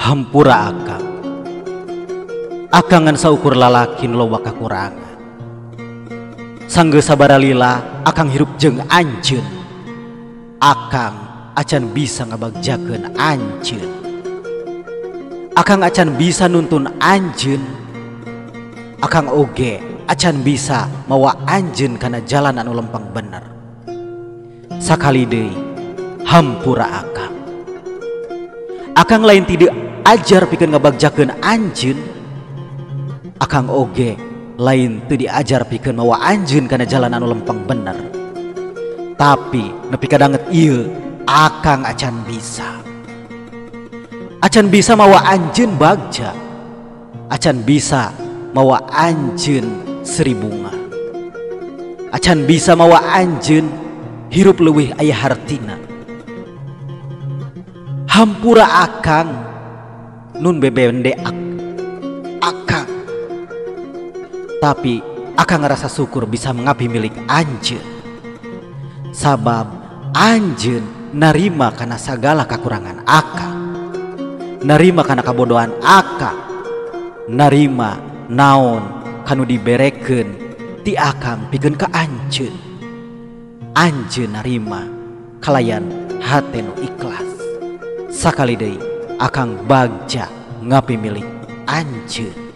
Hampura akang. Akang ngan saukur lalaki nu loba kakurangan. Sanggeus sabaralila akang hirup jeung anjeun. Akang acan bisa ngabagjakeun anjeun. Akang acan bisa nuntun anjeun. Akang oge acan bisa mawa anjeun kana jalan anu lempeng bener. Sakali deui hampura akang. Akang lain tidak ajar pikeun ngabagjakeun anjeun. Akang oge lain teu diajar pikeun mawa anjeun kana jalan anu lempeng bener. Tapi nepi ka danget ieu akang acan bisa. Acan bisa mawa anjeun bagja. Acan bisa mawa anjeun sri bunga. Acan bisa mawa anjeun hirup leuwih aya hartina. Hampura akang nun bebende akang. Tapi akang ngerasa syukur bisa mengabdi milik anjeun. Sabab anjeun narima kana sagala kakurangan akang. Narima kana kabodohan akang. Narima naon kanu diberekeun ti akang pikeun ka anjeun. Anjeun narima kalayan hate nu ikhlas. Sakali deui akang bagja ngapi milik anjeun.